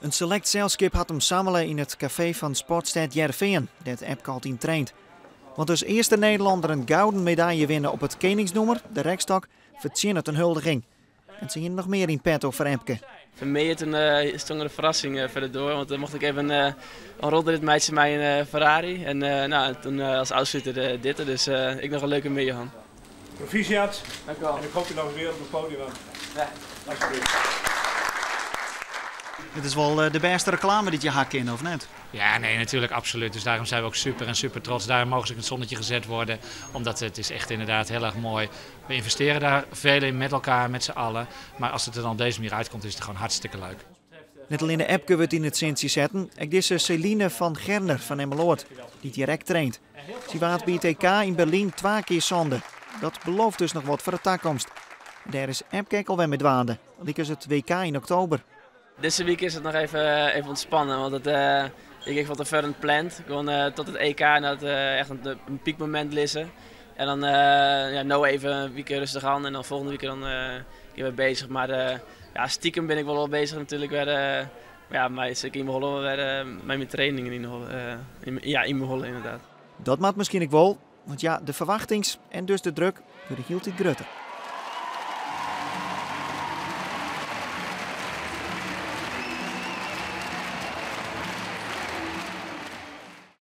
In selekt selskip hat him sammele yn it kafee fan Sportstêd Hearrenfean, dêr't Epke altyd traint. Want as earste Nederlanner in gouden medalje winne op it keningsnûmer, de rekstok, fertsjinnet in huldiging. En se hiene noch mear yn petto foar Epke. Foar my toen stie der in ferrassing foar de doar, want dan mocht ik even in rûnrit meitsje mei in Ferrari. En no, toen as ôfsluter dit, dus ik noch in leuke middei hân. Proficiat. Dank u wel. En ik hoopje noch wer op it podium. Ja. Alsjeblieft. It is wol de bêste reklame dy't je ha kinne, of net? Ja, nee, natuurlijk, absoluut. Dus daarom zijn we ook super en super trots. Daarom mogen ze in het zonnetje gezet worden. Omdat het is echt inderdaad heel erg mooi. We investeren daar veel in met elkaar, met z'n allen. Maar als het er dan op deze manier uitkomt, is het gewoon hartstikke leuk. Net allinne Epke wurdt yn it sintsje setten, ek dizze Celine van Gerner fan Emmeloord, dy't direkt traint. Sy waard by it EK yn Berlyn twa kear sânde. Dat belooft dus noch wat foar de takomst. Dêr is Epke ek alwer mei dwaande, lykas it WK yn oktober. Dizze wike is it noch even ûntspannen, want ik ha wat te foaren pland. Gewoan tot it EK en dat echt in piekmomint lizze. En dan ja, no even in wike rêstich oan en dan folgjende wike dan gean we beuzich. Mar ja, stikem bin ik wol al beuzich natuerlik wer, ja, mei sit ik yn myn holle wer mei myn trainingen yn de holle, ja, yn myn holle ynderdaad. Dat moat miskien ek wol, want ja, de ferwachtings en dus de druk wurde hieltyd grutter.